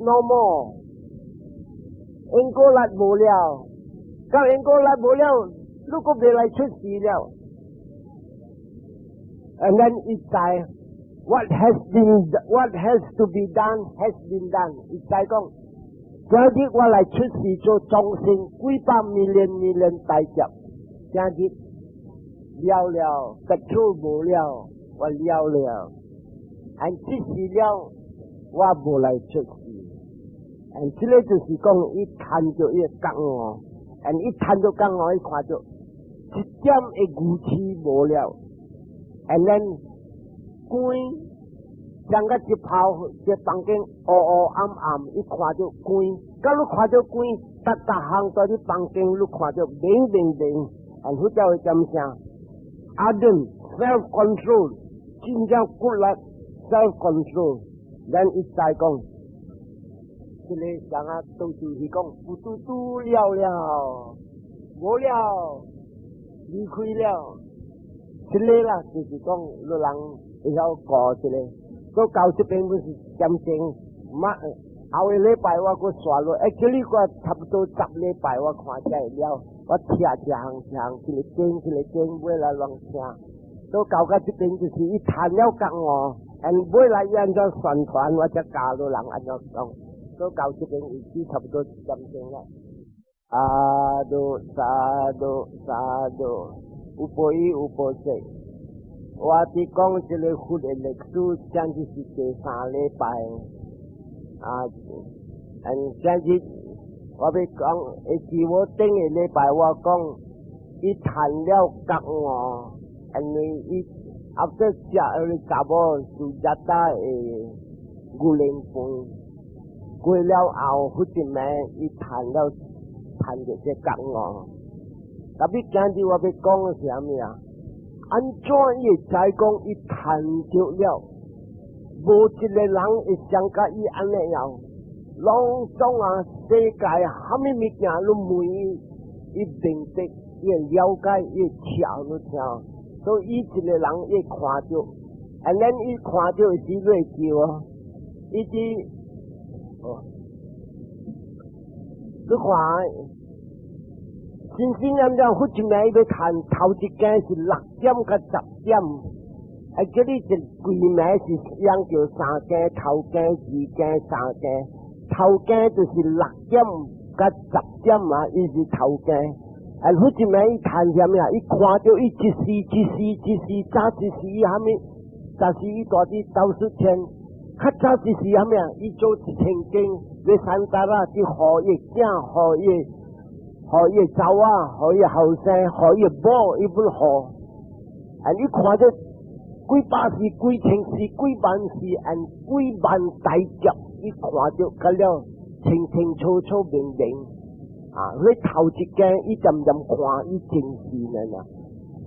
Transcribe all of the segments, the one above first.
no more，因果力無了，到因果力無了，你閣袂來出世了。And then 伊知 what has to be done has been done。伊知講，今日我來出世做眾生，幾百 million million 大劫，今日了了，結束無了，我了了，and 這時了，我無來出世。and 這個就是講，伊趁著伊覺悟，and 伊趁著覺悟，伊看著一點的愚癡無了。and then 光將個一泡，這房間烏烏暗暗，伊看著光，佮你看著光，逐逐項在你房間，你看著明明明，and 佛教會點啥？Ardent self control，真正骨力 self control，then 伊知講，這個人啊，都就是講，不嘟嘟了了，無了，離開了。這個啦，就是講你人會曉過這個，閣到這邊不是點鐘，嘛後個禮拜我閣刷落，actually 我差不多10禮拜我看才會了，我聽一項一項，一個經一個經，尾來亂聽，都到到這邊就是伊談了覺悟，and 尾來伊按怎宣傳，我才教你人按怎講，都到這邊為止差不多一點鐘了。Sadhu sadhu sadhu。有報應有報說，我佇講這個佛的歷史，將近是第三禮拜啊。嗯，今日我欲講，會記我頂個禮拜我講，伊談了覺悟，因為伊後底食那個查某是熱帶的牛奶飯，過了後，佛一暝伊談了談著這覺悟。特別今日我欲講的是啥物啊？按怎伊會知講伊談著了？無一個人會像佮伊按呢樣，攏總啊世界蝦米物件攏問伊，伊明白，伊會了解，伊會聽你聽。所以伊一個人伊看著，and then 伊看著時會叫啊，伊佇哦，你看。真真正正佛一暝伊欲談頭一更是6點到10點，啊，叫你一規暝是樣叫三更，頭更、二更、三更，頭更就是6點到10點啊，伊是頭更。啊，佛一暝伊談啥物啊？伊看著伊一時一時一時早一時蝦米，十時伊蹛佇兜率天，較早一時蝦米啊？伊做1000間，欲山達啊，去予伊囝，予伊查某，予伊後生，予伊某，伊欲予。啊！你看著幾百世、幾千世、幾萬世，and 幾萬大劫，伊看著個了清清楚楚明明。啊！你頭一更伊漸漸看，伊前世呢啦。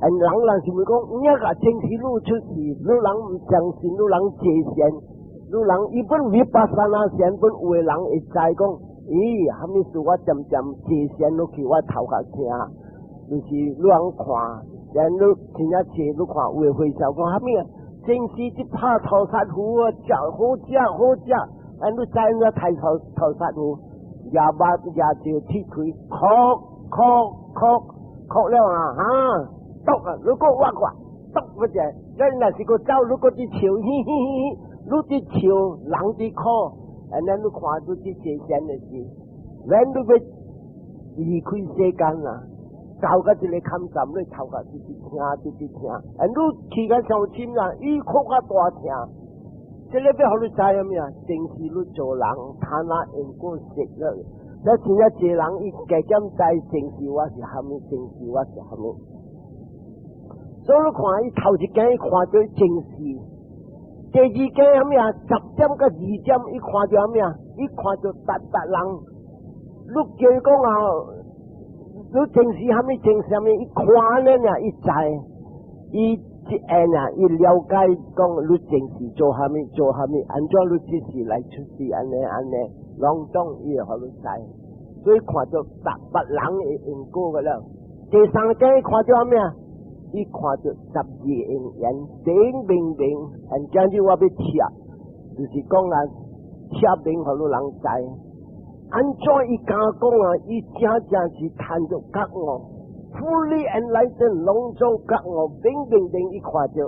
啊！人人是會講，你個前世你出世，你人毋相信，你人坐禪，你人伊本 vipassana 禪，本有的人會知講。咦，蝦米事我漸漸坐禪落去，我頭殼疼，就是你通看，然後你真正坐，你看有的會笑講蝦米啊？前世這拍屠殺夫啊，食好食好食，啊你知影太屠屠殺夫，舉目舉著鐵錘，敲敲敲敲了啊，哈，篤啊！如果我看篤不者，咱若是閣走，你閣佇笑，嘻嘻嘻，你佇笑，人佇哭。按呢你看你佇坐禪的時，咱你欲離開世間啊，到到這個坎站，你頭殼直直疼，直直疼。啊，你去甲傷深啦，伊哭較大疼。這個欲予你知啥物啊？前世你做人，貪婪緣故食了。那真正濟人伊加減知前世我是蝦米，前世我是蝦米。所以你看伊頭一更伊看著前世。第二更蝦米啊？10點到2點，伊看著蝦米啊？伊看著逐逐人，你叫伊講啊，你前世蝦米，前世蝦米，伊看呢爾，伊知，伊一下爾，伊了解講你前世做蝦米，做蝦米，按怎你這世來出世，按呢按呢，攏總伊會予你知。所以看著逐別人的因果個了。第三更看著蝦米啊？伊看著十二因緣，頂明明，and 今日我欲拆，就是講啊，寫明予汝人知。按怎伊敢講啊？伊真正是趁著覺悟，fully enlightened，攏總覺悟，明明明伊看著。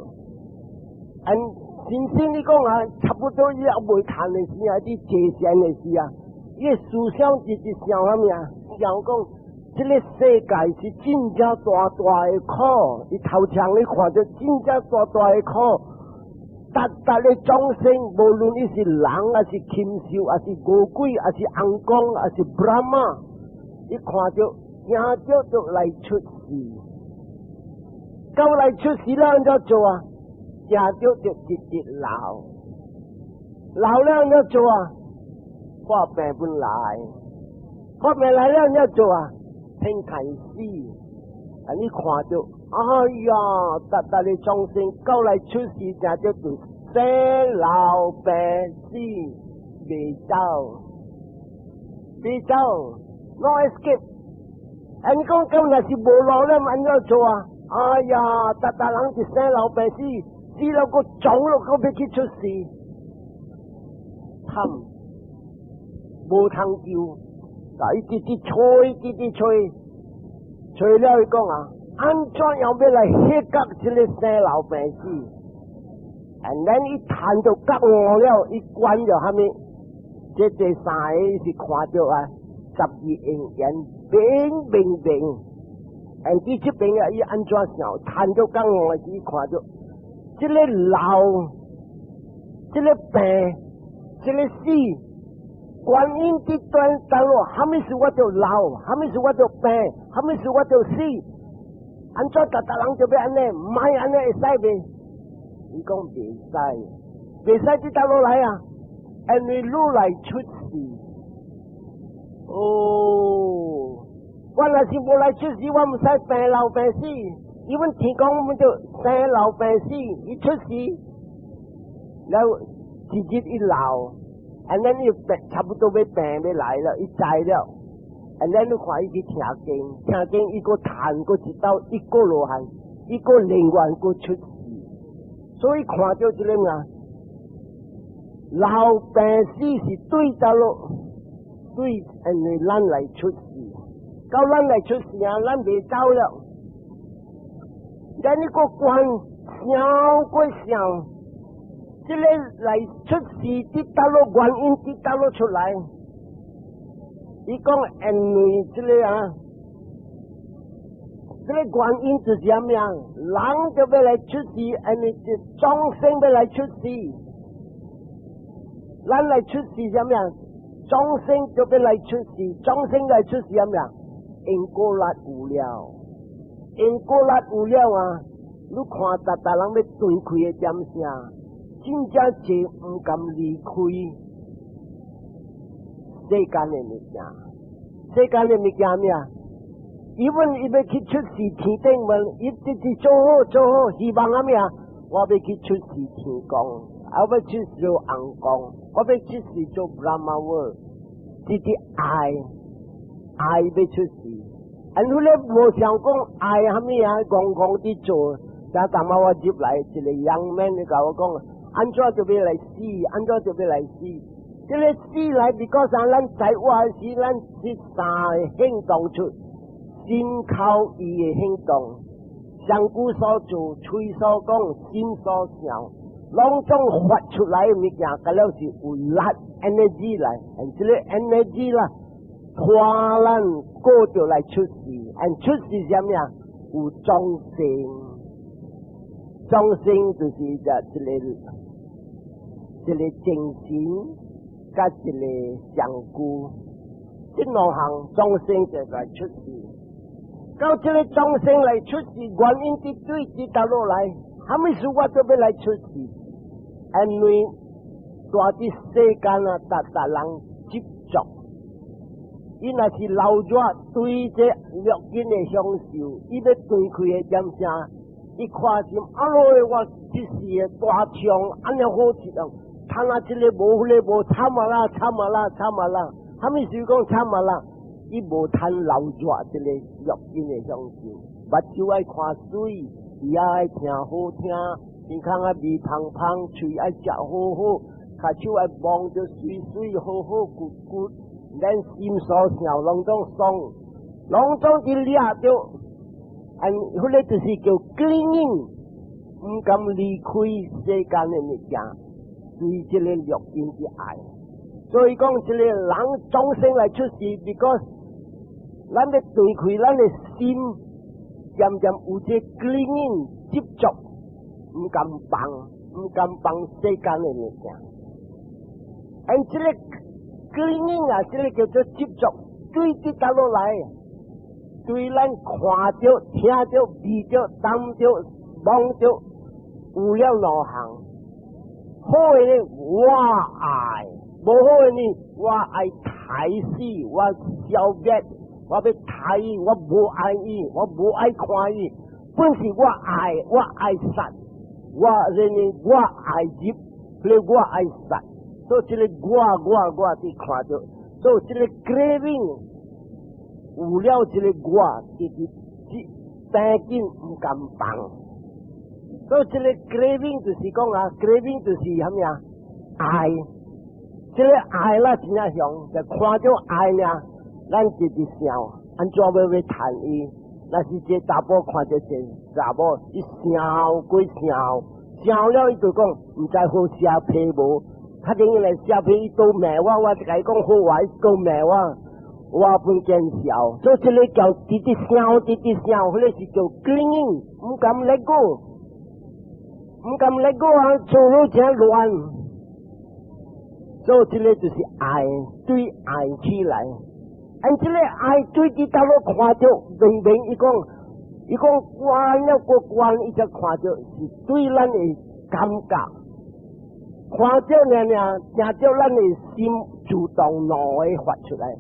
按先生你講啊，差不多伊也未趁的時啊，佇坐禪的時啊，伊的思想直直想啥物啊？想講這个世界是真正大大的苦，伊頭前你看著真正大大的苦。逐逐个眾生，無論伊是人，還是禽獸，還是餓鬼，還是尪公，還是 Brahma，伊看著驚著就來出世，到來出世了，按怎做啊？驚著就直直老，老了按怎做啊？破病本來，破病來了按怎做啊？天看死，啊！你看著。哎呀，逐逐个眾生到來出世，就叫做生老病死，袂走，袂走，no escape。啊，你講咁若是無路了，按怎做啊？哎呀，逐逐人是生老病死，死了閣撞落閣欲去出世，慘，無通救，啊，伊直直揣，直直揣，揣了伊講啊。按怎樣欲來歇覺這个生老病死？And then 伊趁著覺悟了，伊觀著蝦米？這第三个是看著啊，十二因緣明明明。And 佇這邊啊，伊按怎想？趁著覺悟的時，看著這个老，這个病，這个死，觀音佇端當落，蝦米事我著老，蝦米事我著病，蝦米事我著死。按怎逐逐人就欲按呢？毋愛按呢會使袂？伊講袂使，袂使佇佗落來啊？因為汝來出世。哦，我若是無來出世，我毋使病老病死。因為天公阮就生老病死，伊出世，了一日伊老，and then 伊病差不多欲病欲來了，伊知了。And then 你看伊去聽經，聽經伊閣趁閣一道一個羅漢，一個靈願閣出世，所以看著這个啊，老病死是對佗落，對，因為咱來出世，到咱來出世啊，咱袂走了。咱呢個觀想過想，這个來出世佇佗落原因佇佗落出來。伊講因為這个啊，這个原因就是啥物啊？人就欲來出世，因為是眾生欲來出世，咱來出世啥物啊？眾生就欲來出世，眾生來出世啥物啊？因果力有了，因果力有了啊！你看逐逐人欲斷氣的點聲，真正濟毋甘離開世間的物件，世間的物件咩啊？伊問伊欲去出世天頂問，伊直直做好做好，希望啥物啊？我欲去出世天公，我欲出世做尪公，我欲出世做 Brahma world，直直愛愛欲出世。啊，你咧無想講愛啥物啊？戇戇佇做，昨昏我入來一个 young man，你共我講，按怎就欲來死？按怎就欲來死？這个死來，because 咱在活時，咱是三个行動出，身口意的行動，上句所做，喙所講，心所想，攏總發出來的物件，佮了是有力 energy 來，這个 energy 啦，拖咱過著來出世，and 出世啥物啊？有眾生，眾生就是一個一个精神。佮一个上句，這兩項眾生就來出世。到這个眾生來出世，原因佇對佇佗落來，蝦米事我都欲來出世？因為蹛佇世間啊，逐逐人執著，伊若是老熱對這六根的享受，伊欲斷氣的點聲，伊看見啊囉，我這世的大象按呢好一樣。趁啊，這个無，彼个無，慘啊啦，慘啊啦，慘啊啦！蝦米事講慘啊啦？伊無趁留熱這个六根的享受，目睭愛看媠，耳愛聽好聽，身軀愛味芳芳，喙愛食好好，跤手愛摸著媠媠好好骨骨，咱心所想攏總爽，攏總佇掠著，按彼個就是叫 clinging，毋甘離開世間的物件，對這个六根的愛。所以講，這个人眾生來出世，because 咱欲斷開咱的心，漸漸有這 clinging 執著，毋甘放，毋甘放世間的物件。按這个 clinging 啊，這个叫做執著，對佇佗落來，對咱看著、聽著、聞著、聞著、摸著，有了兩項。好的呢，我愛；無好的呢，我愛刣死，我消滅，我欲刣伊，我無愛伊，我無愛看伊。本是我愛，我愛殺，我認為我愛入，彼個我愛殺。所以這个我我我佇看著，所以這个 craving 有了這个我，直直這緊毋甘放。所以這个 craving 就是講啊，craving 就是啥物啊？愛，這个愛啦真正強，就看著愛呢，咱直直想，按怎欲欲趁伊？若是這查某看著這查某，伊想鬼想，想了伊就講，毋知好寫批無？較緊要來寫批，伊都罵我，我就共伊講好話，伊都罵我，我本見笑。所以這个叫直直想，直直想，彼个是叫 clinging，毋甘 let go，毋甘 let go 啊，做了真亂。所以這个就是愛，對愛起來。按這个愛對佇佗落看著，明明伊講，伊講觀了閣觀，伊才看著是對咱的感覺。看著爾爾，聽著咱的心自動兩个發出來。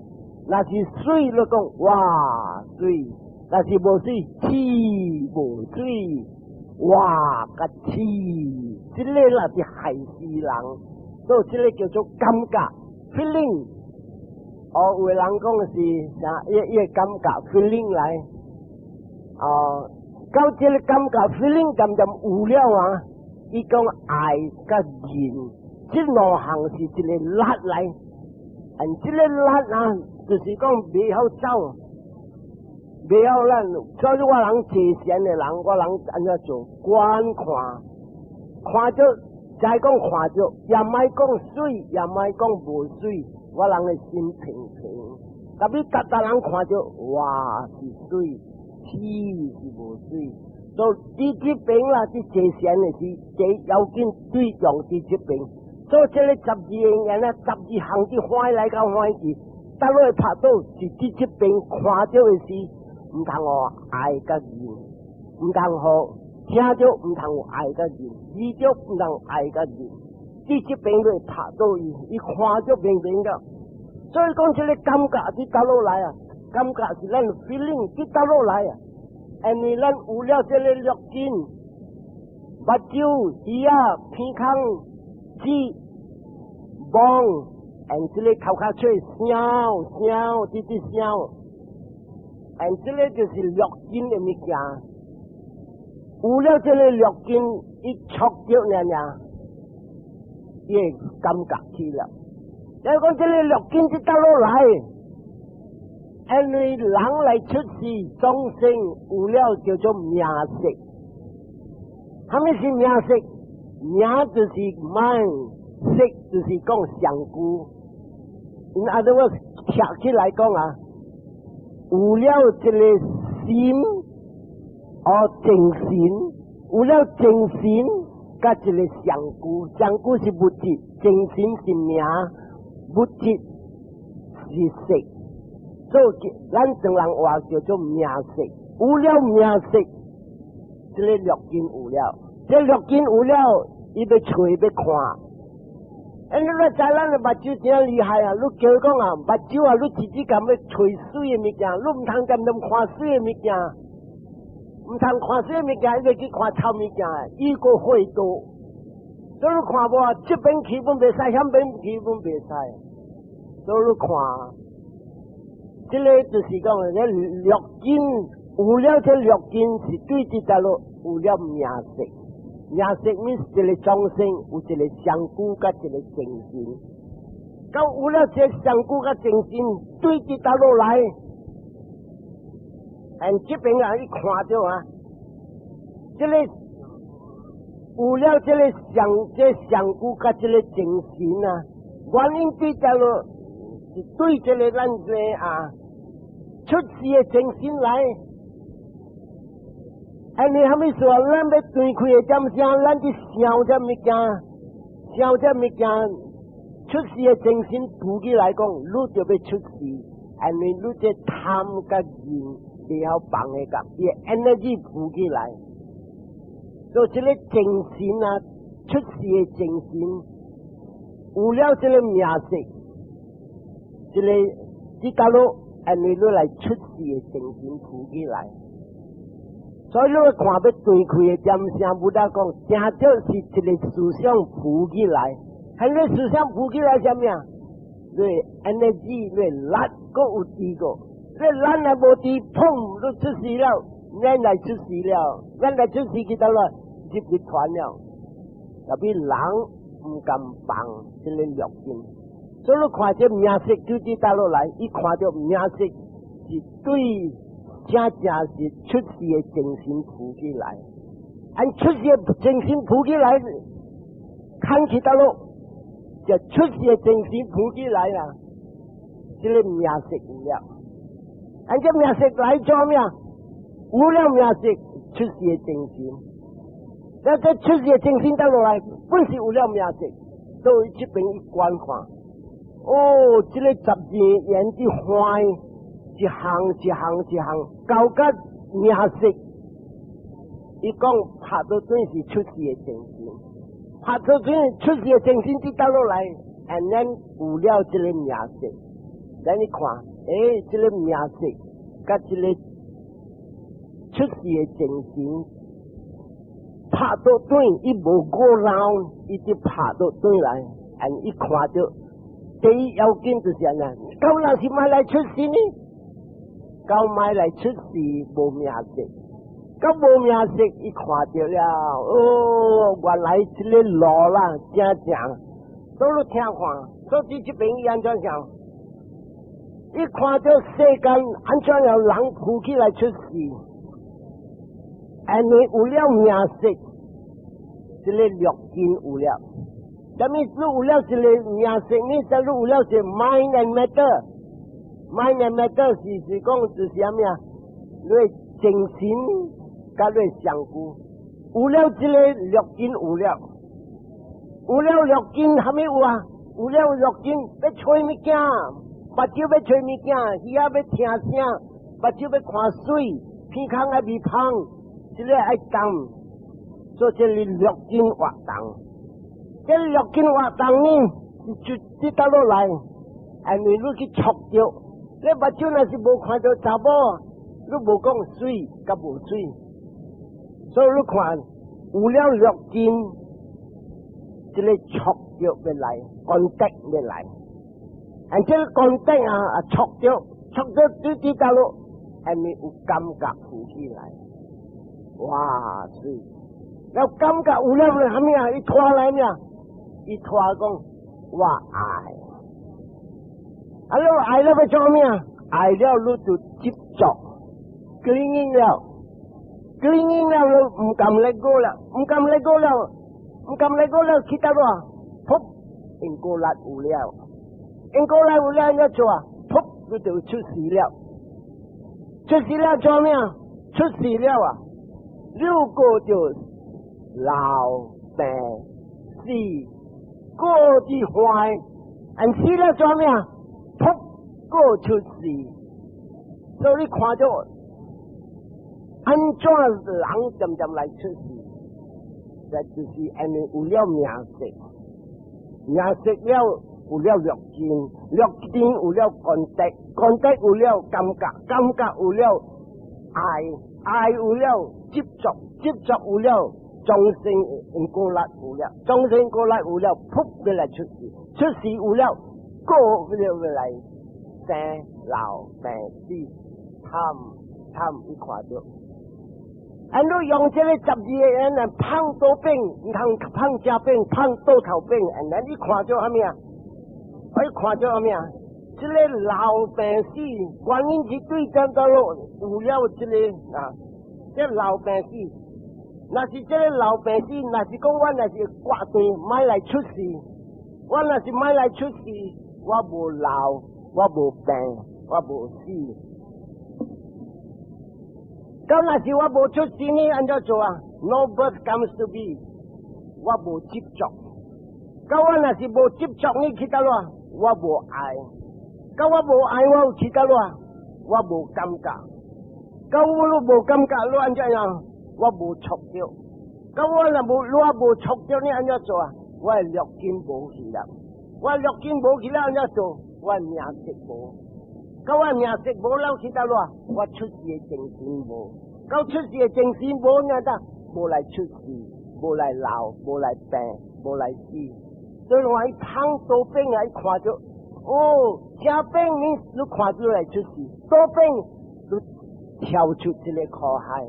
若是媠，你講哇媠；若是無媠，媠無媠，哇較媠。這个若是害死人，所以這个叫做感覺 feeling。哦，有的人講的是啥？伊伊的感覺 feeling 來，哦，到這个感覺 feeling 漸漸有了啊。伊講愛佮忍，這兩項是一个力來，按這个力啊，就是講袂曉走，袂曉咱，所以我人坐禪的人，我人按怎做？觀看，看著，再講看著，也莫講媠，也莫講無媠，我人的心平平。特別逐逐人看著，哇是媠，媠是無媠。所以佇這邊啦，佇坐禪的是最要緊對象佇這邊。所以這个十二因緣啊，十二項佇歡喜來到歡喜去，倒落去拍倒是佇這邊看著的是，毋通予愛佮忍，毋通予聽著毋通有愛佮忍，聞著毋通愛佮忍，佇這邊會拍倒伊，伊看著明明個。所以講這个感覺佇佗落來啊，感覺是咱 feeling 佇佗落來啊。因為咱有了這个六根，目睭、耳仔、鼻孔、舌、摸，按這个頭殼吹想想，直直想，按這个就是六根的物件。有了這个六根，伊觸著爾爾，伊會感覺起了。你講這个六根佇佗落來？因為人來出世，眾生有了叫做名色。啥物是名色？名就是 mind，色就是講相具。In other words，拆起來講啊，有了這个心，哦精神，有了精神，佮一个相具，相具是物質，精神是名，物質是色。所以咱唐人話叫做名色，有了名色，這个六根有了，這六根有了，伊欲揣欲看。哎，你知咱的目睭真厲害啊！你叫伊講啊，目睭啊，你直直共欲揣媠的物件，你毋通恬恬看媠的物件，毋通看媠的物件，伊欲去看醜物件，伊閣會多。所以你看無啊？這邊去阮袂使，遐邊去阮袂使。所以你看，這个就是講，這六根有了這六根是對佇佗落有了名色。名色 means 一個眾生有一個身軀佮一個精神，到有了這身軀佮精神對佇倒落來，and 這邊啊，伊看著啊，這個有了這個身這身軀佮這個精神啊，原因對倒落是對這個咱這啊出世的精神來。哎，你蝦米說？咱欲斷開的點聲，咱佇想這物件，想這物件，出世的精神浮起來講，你就欲出世，因為你這貪佮念袂曉放的個，伊 energy 浮起來，所以這個精神啊，出世的精神，有了這個名色，這個這家路，因為你來出世的精神浮起來。所以你看欲斷開的點聲，Buddha 講，正著是一個思想浮起來，彼個思想浮起來啥物啊？你 energy 你力閣有佇個，你力若無佇，砰，你出事了，咱來出事了，咱來出事去倒來入去團了，特別人毋甘放這個六根，所以你看這名色就佇倒落來，伊看著名色是對。正正是出世的精神浮起來，按出世的精神浮起來，看起到咯，就出世的精神浮起來啦，這個名色有了，按這名色來做咩？有了名色，出世的精神，那這出世的精神倒落來，本是有了名色，所以這邊一觀看，哦，這個十二緣的壞。一項一項一項，到甲名色，伊講拍到轉是出世的精神，拍到轉出世的精神佇倒落來，and then 有了這個名色，咱你看，欸，這個名色，佮這個出世的精神，拍倒轉，伊無 go round，伊就拍倒轉來，and 伊看著，第一要緊就是按呢，到若是欲來出世呢？到欲來出世無名色，到無名色，伊看著了，哦，原來這個路啦，正正，都你聽看，所以這邊伊按怎想？伊看著世間按怎樣人浮起來出世，因為有了名色，這個六根有了，啥物是有了這個名色？你假如有了這 mind and matter。mind and matter 是講就是啥物啊？你精神佮你身軀，有了這個六根有了，有了六根，蝦米有啊？有了六根，欲揣物件，目睭欲揣物件，耳仔欲聽聲，目睭欲看媠，鼻孔愛味芳，這個愛動，所以這個六根活動。這個六根活動呢，就佇倒落來，因為你去觸著。你目睭若是無看著查某，你無講媠佮無媠，所以你看有了六根，這個觸著欲來，contact 欲來，啊，這個 contact 啊啊觸著，觸著對佇倒落，因為有感覺浮起來，哇媠！了感覺有了蝦米啊？伊拖來咩？伊拖講我愛。啊！你愛了欲做咩？愛了你就執著，clinging 了，clinging 了，你毋甘 let go 了，毋甘 let go 了，毋甘 let go 了，去倒落，噗，因果力有了，因果力有了，你做啊？噗，你就出世了，出世了做咩？出世了啊！六個就老病死，過佇壞，按死了做咩？噗，閣出世，所以你看著按怎人漸漸來出世，這就是因為有了名色，名色了有了六根，六根有了 contact，contact 有了感覺，感覺有了愛，愛有了執著，執著有了眾生因果力有了，眾生果力有了，噗欲來出世，出世有了，閣欲來生老病死，貪貪伊看著，按你用這個十二個緣來放倒餅，毋通放正餅，放倒頭餅。And then 你看著啥物啊？你看著啥物啊？這個老病死，觀音是對正到落有了這個啊，這老病死。若是這個老病死，若是講我若是決斷莫來出世，我若是莫來出世，我無老，我無病，我無死。咁若是我無出世呢？按怎做啊？No birth comes to be，我無執着。咁我若是無執着呢？去佗落？我無愛。咁我無愛，我有去佗落？我無感覺。咁我都無感覺，你按怎樣？我無觸著。咁我若無，我無觸著，你按怎做啊？我的六根無去啦。我六根無去了，按怎做？我名色無。咁我名色無了去佗落？我出世的精神無。到出世的精神無，你得無來出世，無來老，無來病，無來死。所以我伊放倒餅啊，伊看著，哦，正餅你看著來出世，倒餅你跳出這個苦海，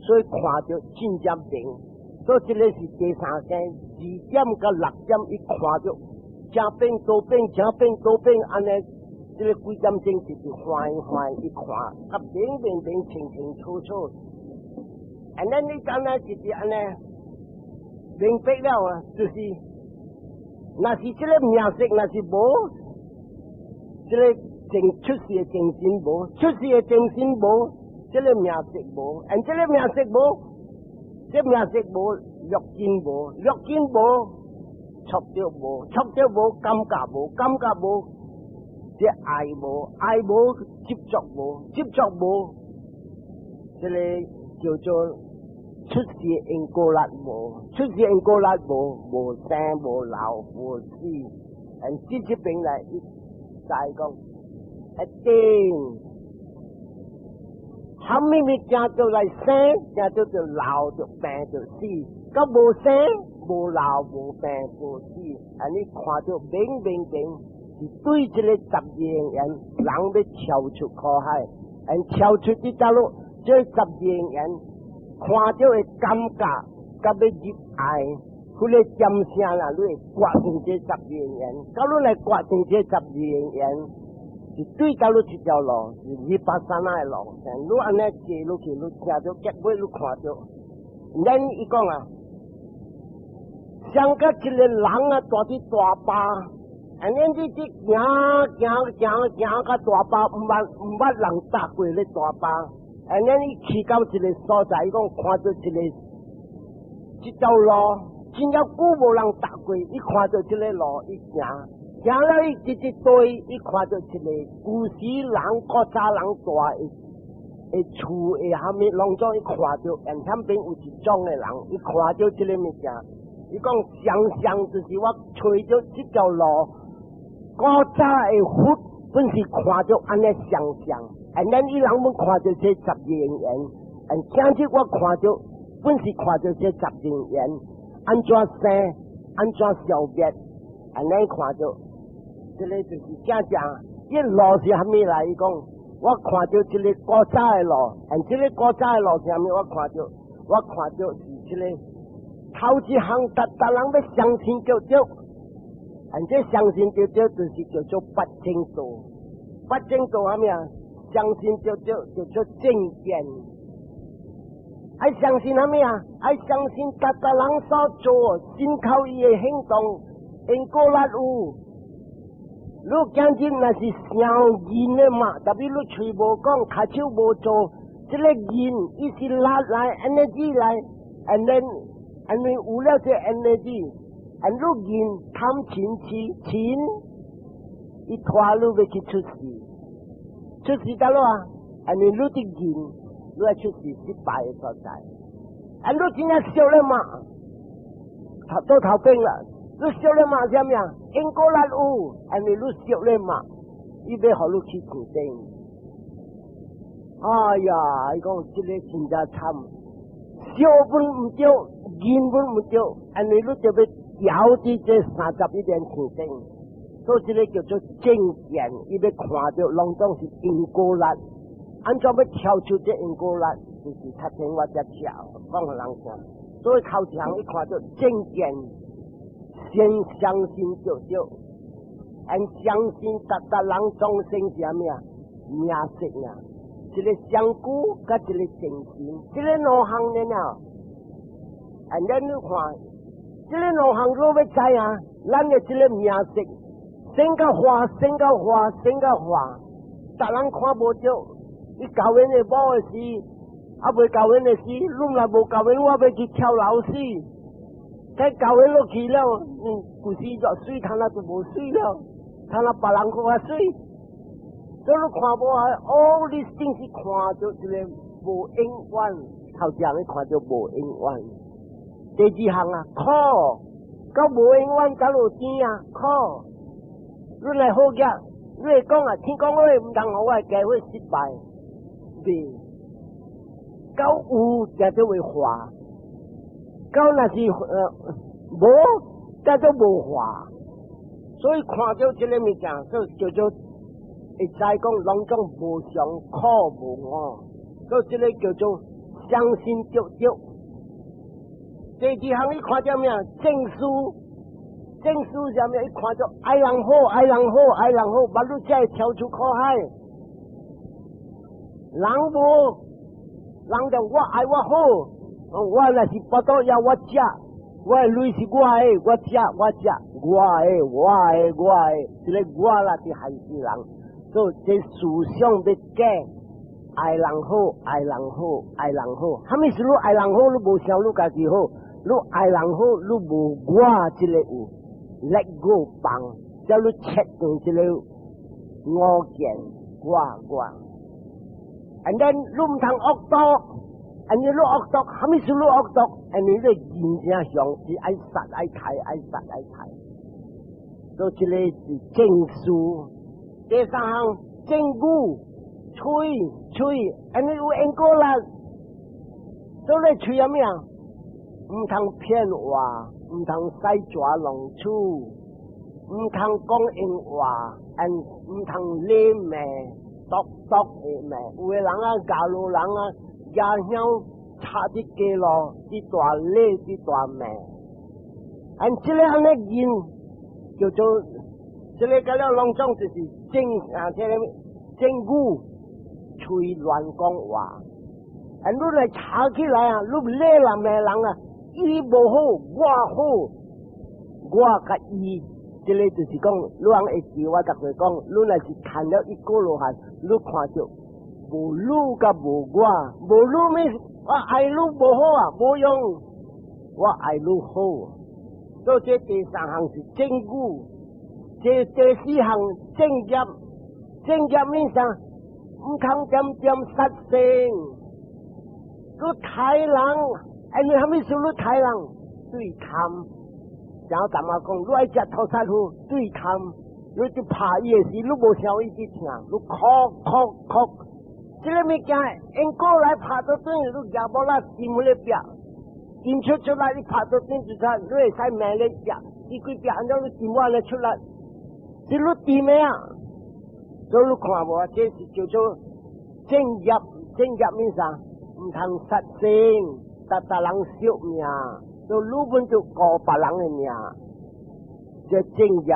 所以看著真正明。所以這個是第三更，二點佮六點，伊看著正餅倒餅，正餅倒餅，按呢。這個幾點鐘就是歡歡一看，甲明明明清清楚楚。And then 你講呢，就是按呢明白了啊，就是若是這個名色，若是無，這個正出世的精神無，出世的精神無，這個名色無，and 這個名色無，這個名色無，六根無，六根無，觸著無，觸著無，感覺無，感覺無。這愛無，愛無執着無，執着無，這個叫做出世因果力無，出世因果力無，無生無老無死，and 這邊來伊再講一定，啥物物件都來生，件都就老就病就死，佮無生無老無病無死，and 你看著明明明是對這個十二因緣，人欲跳出苦海，and 跳出這條路，這十二因緣看著的感覺，佮欲入愛，彼個點聲啦，你會決定這十二因緣，到你來決定這十二因緣，是對到你這條路，是 vipassana 的路。你按呢坐落去，你聽著結尾你看著，咱伊講啊，像佮一個人啊，蹛佇大壩。And 你這行行行行到大壩，毋捌人踏過咧大壩。And 伊去到一個所在，伊講看著一個這條路，真正久無人踏過。伊看著這個路，伊行行了，伊直直對，伊看著一個舊時人古早人蹛的厝的啥物，攏總伊看著，and 遐邊有一種的人，伊看著這個物件，伊講想像就是我揣著這條路。古早的佛本是看著按呢相像，and 咱伊人們看著這十二因緣，and 今日我看著本是看著這十二因緣，按怎生，按怎消滅，and 咱看著，這個就是正正，這路是啥物來？伊講，我看著這個古早的路，and 這個古早的路是啥物？我看著，我看著是這個頭一項，逐逐人欲相信著著。And 這相信著著就是叫做八正道，八正道啥物啊？相信著著叫做正見。愛相信啥物啊？愛相信逐逐人所做，信靠伊的行動，因果力有。你今日若是想認的嘛，特別你喙無講，跤手無做，這個認伊是力來，energy 來，and then 因為有了這 energy。and 你認貪嗔痴嗔，伊拖你欲去出世，出世佗落啊？因為你佇認，你愛出世失敗的所在。啊，你真正惜咧嘛？頭倒頭邊啦，你惜咧嘛啥物啊？因果力有，因為你惜咧嘛，伊欲予你去天頂。哎呀，伊講這個真正慘，惜本毋對，認本毋對，因為你就欲掉佇這三十一蓮天頂，所以這個叫做正見，伊欲看著攏總是因果力，按怎欲跳出這因果力？就是較前我才寫講予人聽。所以頭一項伊看著正見，先相信著著，and 相信逐逐人眾生是啥物啊？名色啊，一個相顧佮一個正心，這个兩項爾。And then 你看，這个兩項你欲知啊？咱的這个名色，生甲化，生甲化，生甲化，逐人看無著。伊交緣的某的時，猶未交緣的時，你若無交緣，我欲去跳樓死。再交緣落去了，舊時熱水通啊就無水了，通啊別人閣較水。所以你看無啊？All these things 是看著這個無永遠，頭一項你看著無永遠。第二項啊，苦，到無永遠才落甜啊，苦。你來好額，你會講啊，天公我毋通予我的計劃失敗，袂。到有才做會化，到若是無，才做無化。所以看著這个物件，所以叫做會知講攏總無常苦無我，所以這个叫做相信著著。第二項你看著咩？正思，正思啥物？伊看著愛人好，愛人好，愛人好，目你才會跳出苦海。人無，人就我愛我好，我若是腹肚枵我食，我的鐳是我的，我食我食，我的我的我的，這个我啦是害死人。所以這思想欲改，愛人好，愛人好，愛人好。啥物事你愛人好，你無想你家己好。你愛人好，你無我這个有，let go 放，叫你切斷這个我見我我。And then 你毋通惡毒，and 你惡毒，啥物事你惡毒？and 你真正想是愛殺愛刣愛殺愛刣。所以這个是正思。第三項正語，喙喙，and 你有緣果啦，所以喙啥物啊？毋通騙話，毋通使蛇弄鼠，毋通講閒話，and 毋通禮罵，毒毒的罵。有的人啊，教路人啊，舉香插佇街路，佇大禮，佇大罵。and 這个按呢言叫做，這个個了攏總就是正啊，這个正語，喙亂講話。and 你來查起來啊，你禮人罵人啊。伊無好，我好，我佮伊，這个就是講，你人會記我逐個講，你若是看了一個羅漢，你看著無你佮無我，無你咩？我愛你無好啊，無用，我愛你好。所以這第三項是正語，這第四項正業，正業咩啥？毋通點點殺生，你刣人。哎，你啥物事你刣人？對貪，然後大媽講，你愛食塗虱糊，對貪，你就拍伊的時，你無想伊去聽，你哭哭哭，這个物件因過來拍到轉，你舉無啦，掂咧壁，掂出出來，你拍到轉就出，你會使罵咧壁，伊規壁按怎你掂我咧出來，是你掂的啊？所以你看無啊？這是叫做正業，正業咩啥？毋通殺生。逐逐人惜命，就你本就顧別人的命，這正業。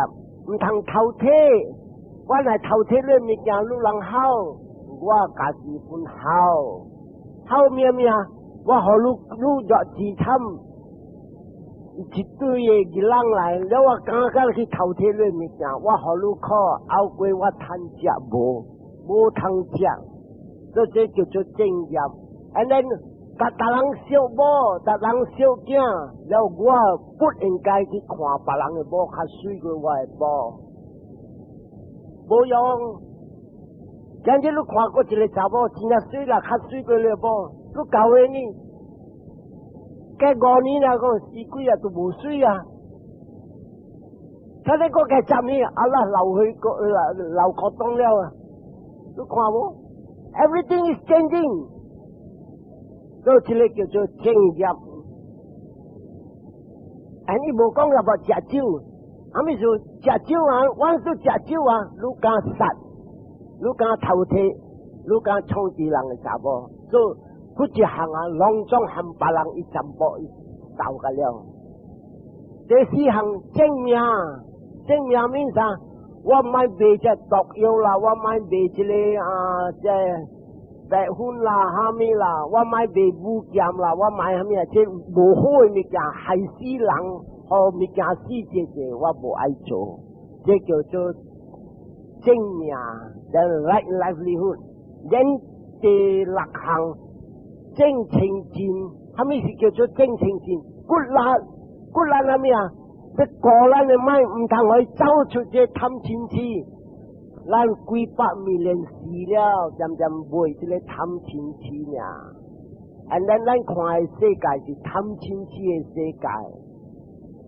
毋通偷摕，我來偷摕你物件，你人好，我家己本好，好咩咩？我予你你若自慘，一堆的囡仔來，了我敢敢去偷摕你物件，我予你苦，後過我趁食無，無通食，所以這叫做正業。And then 逐逐人惜某，逐人惜囝，了我不應該去看別人的某較媠過我的某，無用。今日你看過一個查某真正媠啦，較媠過你的某，你教會呢？過5年啦，講死鬼啊，都無媠啊！他呢個過10年，啊啦老去個老古董了啊！你看無？Everything is changing。所以這个叫做正業。哎，你無講入無食酒，啥物事食酒啊？我說食酒啊，你敢殺，你敢偷摕，你敢創治人的查某，所以彼一項啊，攏總含別人伊全部伊受個了。第四項正命，正命免啥？我莫賣這毒藥啦，我莫賣這个啊，這白粉啦、蝦米啦，我莫賣武劍啦，我莫蝦米啊？這無好的物件，害死人，予物件死這個，我無愛做，這叫做正命，the right livelihood。then 第六項正清淨，蝦米是叫做正清淨？骨力，骨力蝦米啊？欲顧咱的 mind，毋通予伊走出這貪嗔痴，咱幾百萬年死了，漸漸袂這个貪嗔痴爾。And then 咱看的世界是貪嗔痴的世界。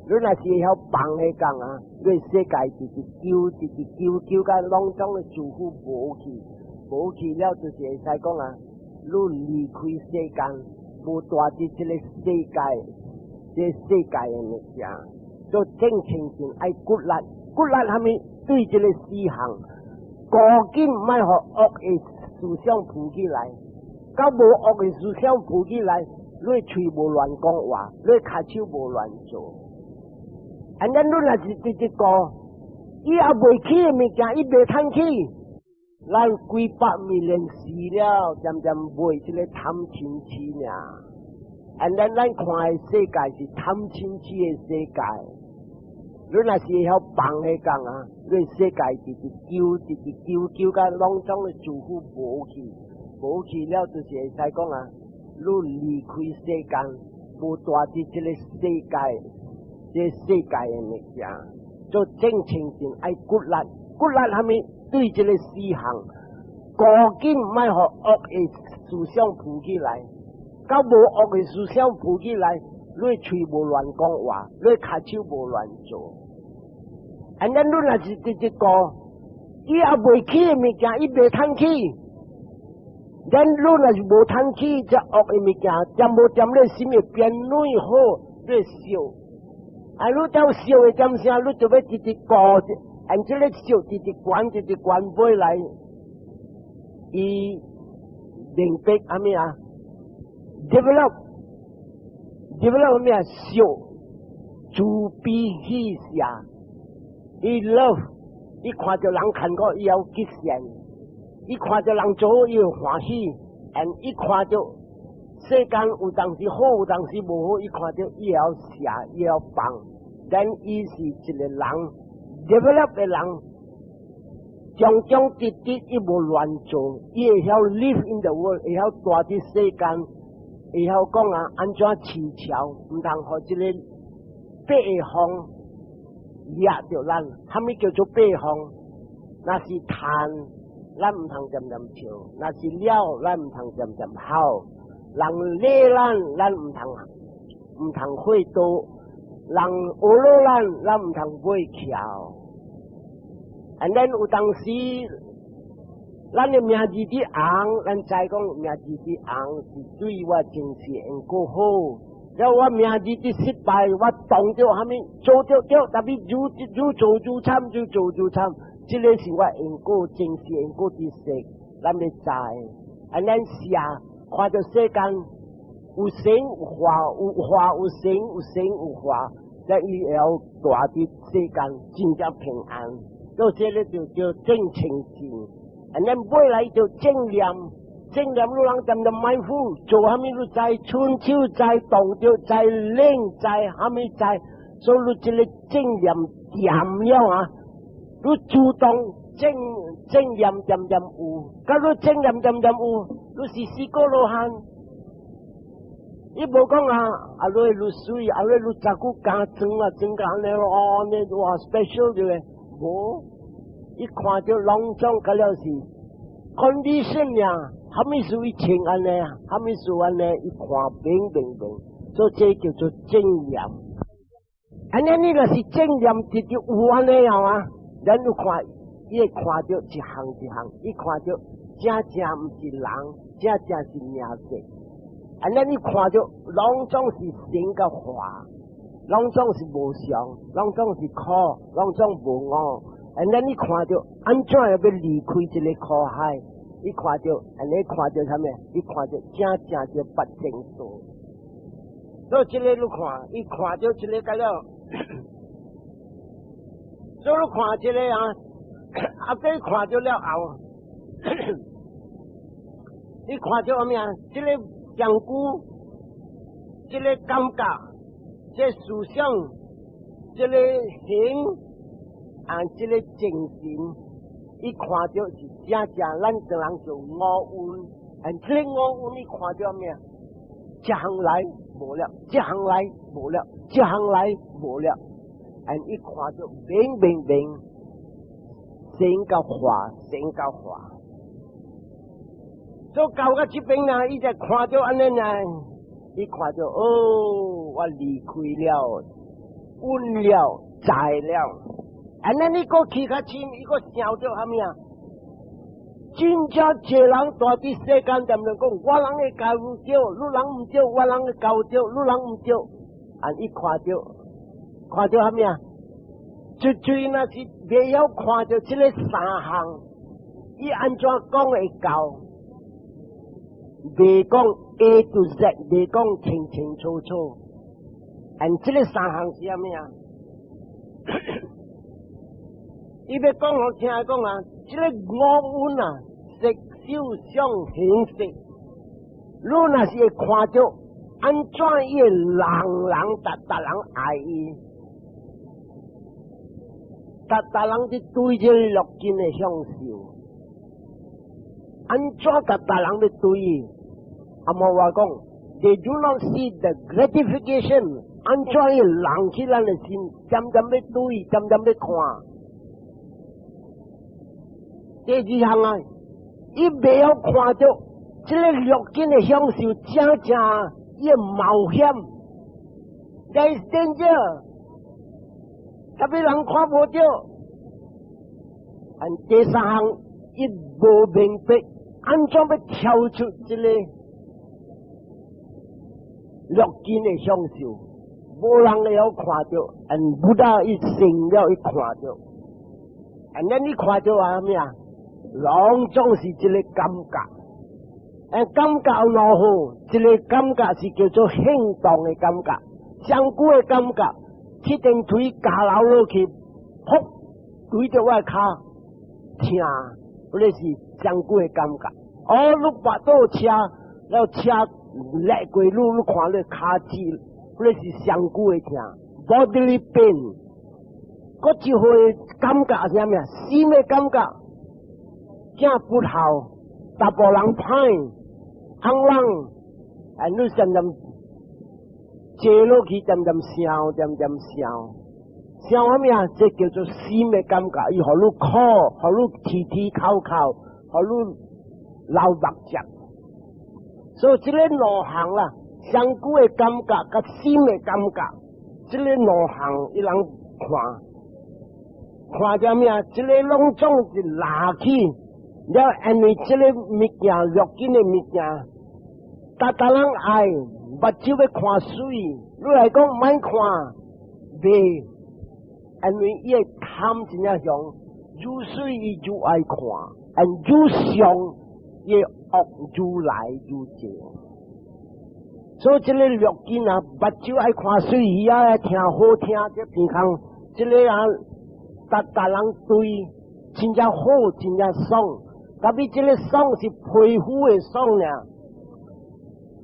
你若是會曉放彼工啊，你世界直直救，直直救，救到攏總的師傅無去，無去了就是會使講啊，你離開世間，無蹛佇這个世界，這世界的物件。做正清淨愛骨力，骨力蝦米？對這个四項，趕緊莫予惡的思想浮起來，到無惡的思想浮起來，你喙無亂講話，你跤手無亂做。And then 你若是直直顧，伊也袂起的物件，伊袂通起，咱幾百萬年死了，漸漸袂這个貪嗔痴爾。And then 咱看的世界是貪嗔痴的世界。你若是會曉放彼工啊，你世界直直救，直直救，救到攏總的師傅無去，無去了就是會使講啊，你離開世間，無蹛佇這个世界，這世界的物件。做正清淨愛骨力，骨力蝦米？對這个四項，趕緊莫予惡的思想浮起來，到無惡的思想浮起來，你喙無亂講話，你跤手無亂做。And then 你若是直直顧，伊也袂起的物件，伊袂通起。Then 你若是無通起，這惡的物件，漸無漸你心會變軟好，你會笑。啊，你到笑的點聲，你就欲直直顧，按這个笑直直懸，直直懸尾來，伊明白啥物啊？develop，develop 咩啊？笑，慈悲喜捨，伊 love，伊看著人牽過，伊有吉善；伊看著人做，伊會歡喜。and 伊看著世間有當時好，有當時無好，伊看著伊會曉捨，伊會曉放。Then 伊是一个人 develop 的人，忠忠直直，伊無亂做，伊會曉 live in the world，會曉蹛佇世間，會曉講啊，按怎飼撨，毋通予這个八風掠著咱。蝦米叫做八風？若是痰，咱毋通恬恬笑；若是鳥，咱毋通恬恬吼。人禮咱，咱毋通火刀；人呵咾咱，咱毋通買橋。And then 有當時，咱的名字佇紅，咱知講名字佇紅是對我前世因果好。了我名字佇失敗，我當著蝦米做著對，但是愈愈做愈慘，愈做愈慘。這个是我因果前世因果知識，咱欲知。And 咱捨看著世間有成有化，有化有成，有成有化，才伊會曉蹛佇世間真正平安。所以這个就叫正清淨。And then 尾來就正念，正念你人恬恬 mindful，做蝦米你知，伸手知，動著知，冷知，蝦米知，所以你這个正念掂了啊，你主動正正念恬恬有，假如正念恬恬有，你是四果羅漢。伊無講啊，啊你愈水，啊你愈十久加裝啊，裝甲按呢咯，按呢哇 special 就咧，無，伊看著攏總甲了是 condition 呀，蝦米事伊穿按呢，蝦米事按呢，伊看明明明，所以這叫做正念。按呢你若是正念直直有按呢樣啊，咱有看，伊會看著一項一項，伊看著正正毋是人，正正是名色。按呢你看著攏總是成佮化，攏總是無常，攏總是苦，攏總無我。按呢你看著按怎會欲離開這个苦海？伊看著，按呢看著啥物？伊看著正正著八正道。所以這个你看，伊看著這个個了，所以你看這个啊，啊，這看著了後，你看著啥物啊？這个講句，這个感覺，這個思想，這个行，啊，這个精神，伊看著是正正咱個人做五蘊，啊，這个五蘊你看著啥物啊？這項來無了，這項來無了，這項來無了，啊，伊看著明明明，生甲化，生甲化。所以到到這邊呢，伊就看著按呢呢，伊看著哦，我離開了，穩了，在了。按呢你閣去較深，伊閣想著啥物啊？真正濟人蹛佇世間，踮咧講，我人的教對，汝人毋對，我人的教對，汝人毋對。啊，伊看著，看著啥物啊？絕對若是袂曉看著這个三項，伊按怎講會到？袂講 A to Z，袂講清清楚楚。按這个三項是啥物啊？伊欲講予聽講啊，這个五蘊啊，色受想行識，汝若是會看著按怎伊會人人逐逐人愛伊，逐逐人佇對這个六根的享受，按怎逐逐人欲對伊？阿無話講，They do not see the gratification，按怎伊人起咱的心，漸漸欲對，漸漸欲看。第二項啊，伊袂曉看著這个六根的享受，正正伊冒險，there is danger，特別人看無著。按第三項，伊無明白按怎欲跳出這个六根的享受，無人會曉看著，按 Buddha 伊成了伊看著，按呢你看著啊啥物啊？攏總是這个感覺，欸，感覺有兩好，一个感覺是叫做興動的感覺，上久的感覺，鐵電錘加流落去，噗，對著我的跤疼，彼个是上久的感覺。哦，你跋倒車，了車掠過你，你看你跤趾，彼个是上久的疼，bodily pain。閣一回感覺是啥物啊？心的感覺。囝不孝，查埔人歹，尪人，啊，你漸漸坐落去，漸漸想，漸漸想，想啥物啊？這叫做心的感覺，伊予你苦，予你啼啼哭哭，予你流目汁。所以這个兩項啦，上久的感覺佮心的感覺，這个兩項伊人看，看著啥物啊？這个攏總是拉去。了，因為這个物件，六根的物件，逐逐人愛，目睭欲看媠，你來講莫看，袂，因為伊的貪真正強，愈媠伊愈愛看，and 愈傷伊的惡愈來愈濟。所以這个六根啊，目睭愛看媠，耳仔愛聽好聽，這鼻孔，這个啊，逐逐人對，真正好，真正爽。特別這个爽是皮膚的爽爾，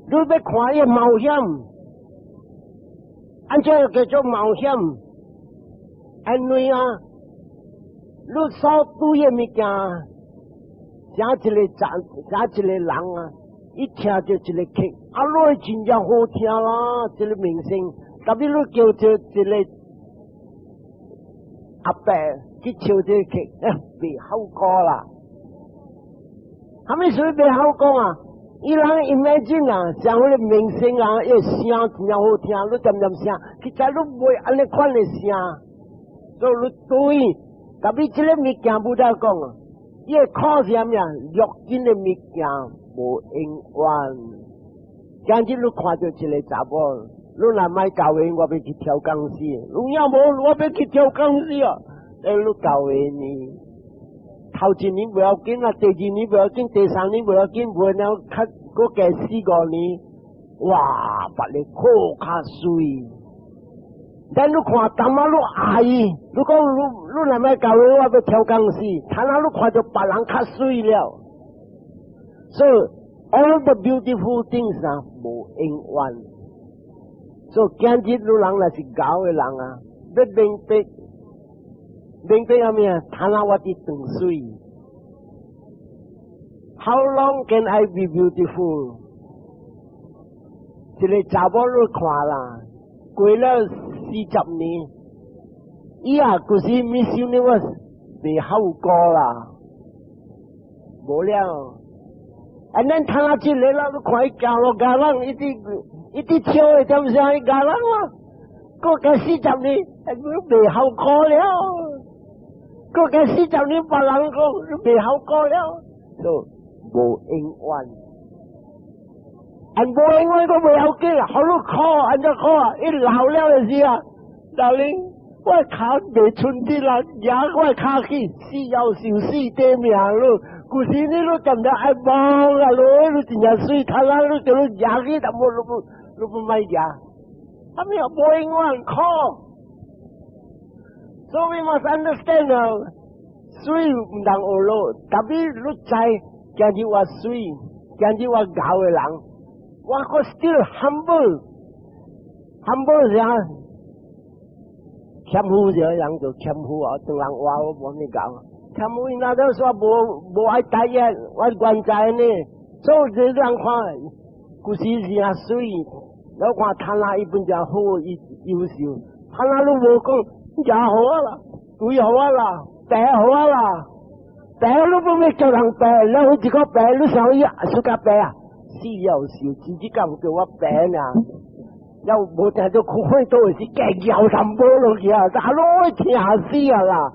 你欲看伊冒險，按怎叫做冒險？因為啊，你所對的物件，寫一个人，寫一個人啊，一聽著一个曲，啊，你真正好聽啦，這个明星，特別你叫做一个阿伯去唱這个曲，袂好歌啦。啥物事袂好講啊？伊人 imagine 啊，像彼个明星啊，伊聲真正好聽，你漸漸聲，其實你袂按呢款的聲，所以你對，特別這个物件無得講啊，伊的苦是啥物啊？六根的物件無永遠。今日你看著一个查某，你若莫交話，我欲去跳鋼絲。有影無？我欲去跳鋼絲啊！欸，你交話呢？頭一年無要緊啦，第二年無要緊，第三年無要緊，無了較閣加四五年，哇！別个好較媠。但你看，淡仔你愛，你講你你若欲教我，我欲超工死，睇下你看著別人較媠了。So all the beautiful things 啊，無永遠。所以今日你人若是𠢕的人啊，欲明白明白啥物啊？睇下我佇當媠。How long can I be beautiful？一个查某你看啦，過了40年，伊啊，就是 Miss Universe 袂好過啦，無了。啊，咱睇下這個啦，你看伊行路咬人，一直一直笑的，點聲伊咬人啊？過加四十年，袂好過了。過加四十年，別人講袂好過了，就無永遠。啊，無永遠閣袂要緊，予你苦，按怎苦啊？伊老了的時啊，老林，我跤袂伸直啦，舉我跤去，死夭壽死短命咯。舊時你都踮著愛望啊，你你真正媠，睇啦，你叫你舉去，淡薄你不你不愛舉，啥物啊？無永遠苦。So we must understand 啊，媠毋通學咯，特別你知今日我媠，今日我𠢕的人，我閣 still humble，humble 是啥？謙虛這個人就謙虛啊，當人話我無咩講。謙虛那都說無無愛大意，我原在呢，做這人看，舊時是啊媠，我看他那伊本就好，伊優秀，他那都無講，也好啊啦，對好啊啦，白好啊啦，白你不欲叫人白，你好一個白，你想伊暑假白啊？死夭壽，真正敢叫我白呢？又無聽到苦會都是加搖淡薄落去啊，大佬會聽死啊啦！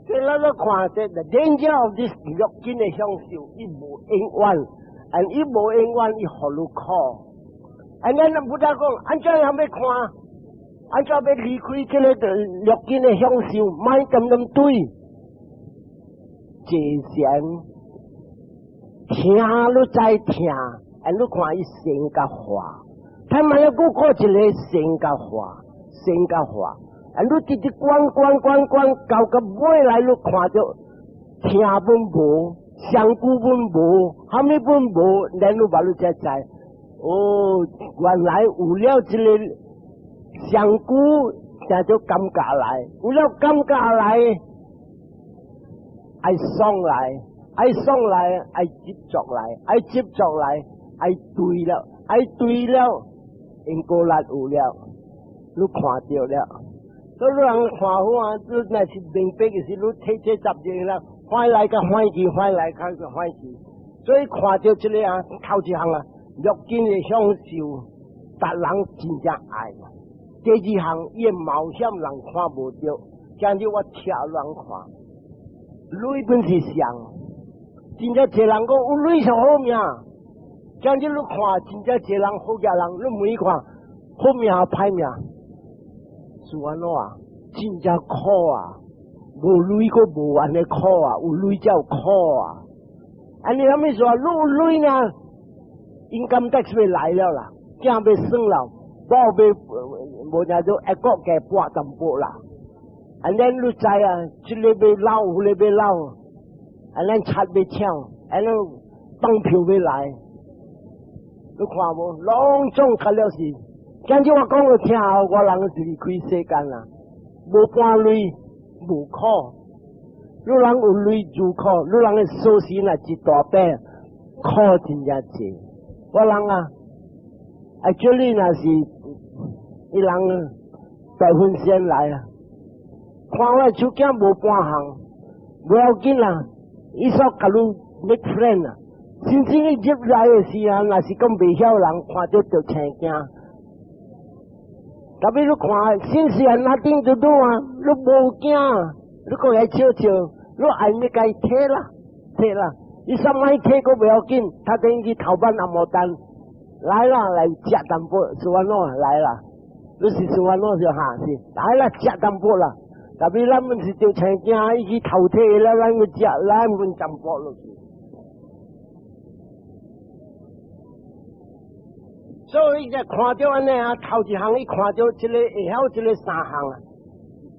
這咱咧看這 the danger of this 六根的享受，伊無永遠，and 伊無永遠，伊予你苦。and 咱 Buddha 講，按怎樣欲看？按怎欲離開這个六根的享受？莫咁咁對，坐禪聽你知聽，and 你看伊生佮化。他嘛要閣過一个生佮化，生佮化。啊！你直直觀觀觀觀到個尾來，你看著聽本無，相顧本無，蝦米本無，咱你把你才知。哦，原來有了這個相顧，才做感覺來，有了感覺來，愛爽來，愛爽來，愛執著來，愛執著來，愛對了，愛對了，因果力有了，你看著了。所以你人看好啊，你若是明白的是，你體這十日啦，歡來較歡喜，歡來較歡喜。所以看著這個啊，頭一項啊，六根的享受，逐人真正愛。第二項，伊的冒險人看無著，今日我跳人看，鐳本是上，真正濟人講有鐳是好命。今日你看，真正濟人好額人，你問伊看，好命歹命？是按怎啊？真正苦啊！無鐳閣無按呢苦啊，有鐳才有苦啊！按呢啥物說？你有鐳呢？income tax 欲來了啦，囝欲耍了，某欲無聽做一國加撥淡薄啦。按呢你知啊？這个欲老，彼个欲老，按呢賊欲搶，按呢綁票欲來，你看無？攏總較了是。今日我講予聽，我人就離開世間啦，無半鐳無苦。你人有鐳就苦，你人的鎖匙若一大把，苦真正濟。我人啊，actually 若是伊人大分先來啊，看我手囝無半項，無要緊啦，伊煞共你 make friend 啊。真正伊入來的時候，若是講袂曉人，看著就青驚。特別你看，先是 nothing to do 啊，你無驚，你閣來笑笑，你愛欲共伊提啦，提啦，伊啥物提閣袂要緊，他等於頭班阿毛單來啦，來食淡薄，是按怎來啦？你是是按怎就哈是來啦，食淡薄啦。特別咱們是做青驚，伊去頭體了，咱去食，咱們全部落去。所以就看著按呢啊，頭一項伊看著這個會曉這個三項啊，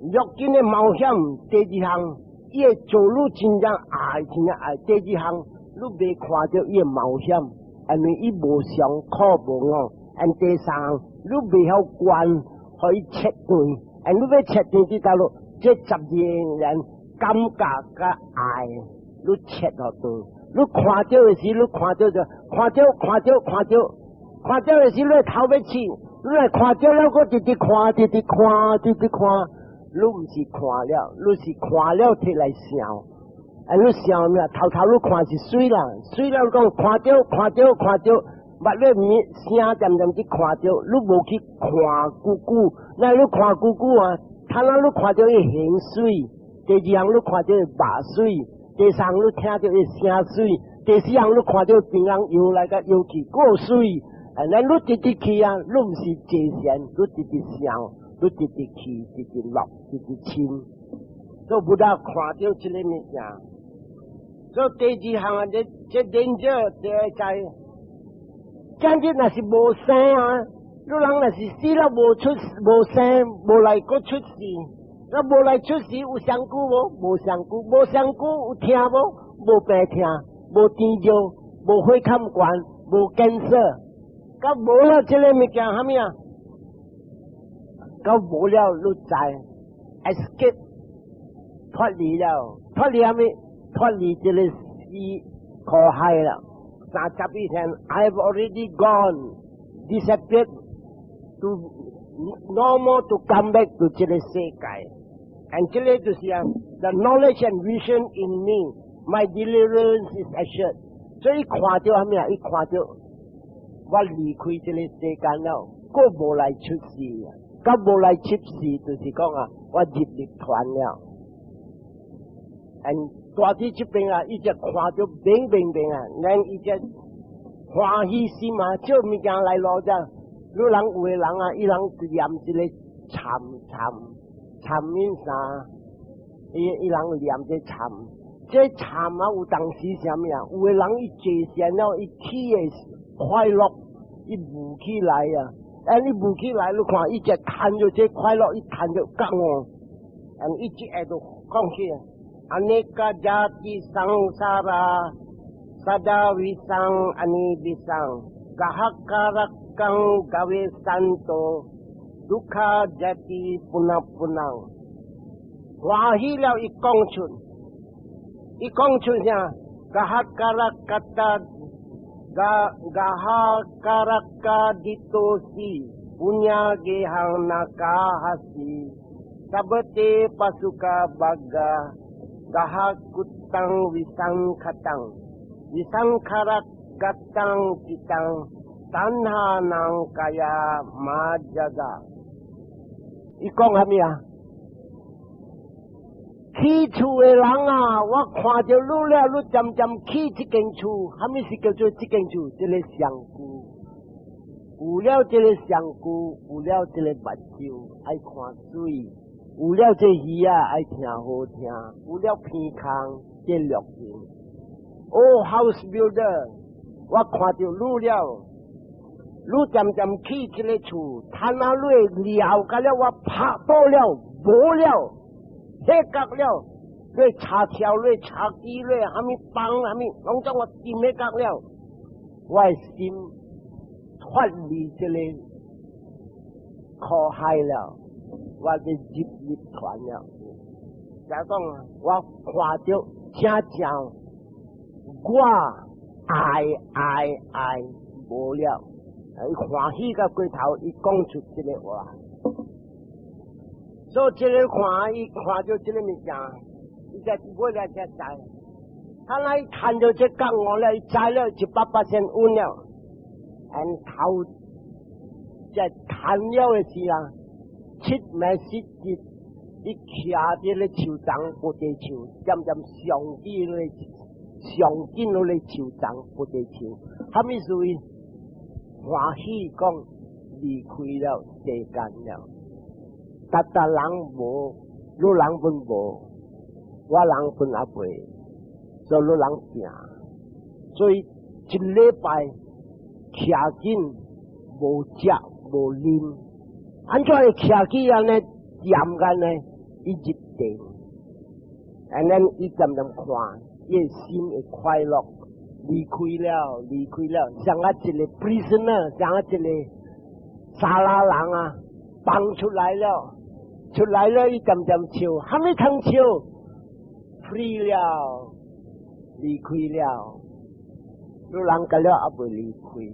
欲境的冒險。第二項，伊會做你真正愛，真正愛。第二項，你袂看著伊的冒險，因為伊無常苦無我。And 第三項，你袂曉關，予伊切斷。And 你欲切斷佇佗落，這12個人感覺佮愛，你切予斷。你看著的時，你看著就看著看著看著。看著的時，你頭欲起，你來看著了，閣直直看，直直看，直直看，你毋是看了，你是看了提來想，啊，你想咩？頭頭你看是媠啦，媠了講看著看著看著，目咧面聲漸漸去看著，你無去看久久，那你看久久啊，頭仔你看著伊形媠，第二項你看著伊目媠，第三項你聽著伊聲媠，第四項你看著邊人搖來佮搖去，閣媠。啊，咱你直直去啊，你毋是坐禪，你直直想，你直直去，直直落，直直深。所以 Buddha 看著這個物件。所以第二項啊，這這 danger 這在，今日若是無生啊，你人若是死了無出無生，無來閣出世，那無來出世有身軀無？無身軀，無身軀有疼無？無病疼，無甜熱，無血坎懸，無 cancer。佮無了這個物件，啥物啊？佮無了，你知 escape 脫離了，脫離啥物？脫離這個死苦海了。31天，I've already gone, disappeared to no more to come back to 這個世界。And 這個就是啊，the knowledge and vision in me, my deliverance is assured。所以看著啥物啊？伊看著我離開這個世間了，閣無來出世啊！閣無來出世，就是講啊，我入涅槃了。And 大佇這邊啊，伊就看著明明明啊，咱伊只歡喜心啊，借物件來落遮，你人有的人啊，伊人念一個懺懺懺免啥？伊伊人念這懺，這懺啊有當時啥物啊？有的人伊坐禪了，伊起的快樂，伊浮起來啊！哎，你浮起來，你看伊只趁著這快樂，伊趁著覺悟，and 伊這下就講起啊。Aneka jati sangsara sadavisang anivisang gahakarakkang gavesanto dukkha jati punappunang 歡喜了，伊講出，伊講出啥？Gahakarakata ga gahakarakaditosi punya gehang nakahasi sabate pasuka baga gahakutang visangkhatang visangkharagatang citang tanha nang kaya majaga。伊講啥物啊？起厝的人啊，我看著你了，你漸漸起這間厝，啥物是叫做這間厝？這個身軀，有了這個身軀，有了這個目睭，愛看媠；有了這耳仔，愛聽好聽；有了鼻孔，這六塵。哦，house builder，我看著你了，你漸漸起這個厝，趁啊你了解了，我拍倒了，無了。彼角了，你插條，你插機，你啥物幫，啥物，攏總我掂彼角了，我的心脫離這個苦海了，我就入涅槃了。就講我看著正正，我愛愛愛無了，伊歡喜到過頭，伊講出這個話。所以這個看，伊看著這個物件，伊才尾來才知。他來趁著這覺悟了，伊知了100%穩了。and 頭在趁了的時啊，七暝失日，伊徛佇咧樹叢菩提樹，漸漸上緊咧，上緊落咧樹叢菩提樹，啥物事？歡喜講離開了世間了。逐逐人無你人本無，我人本也袂，所以你人拚。所以一禮拜徛緊無食無啉，按怎會徛起按呢恬按呢？伊入定，and then 伊漸漸看，伊的心會快樂，離開了，離開了，像啊一個 prisoner，像啊一個沙拉人啊，放出來了，出來了，伊漸漸笑，還沒通笑，free 了，離開了，你人個了猶未離開，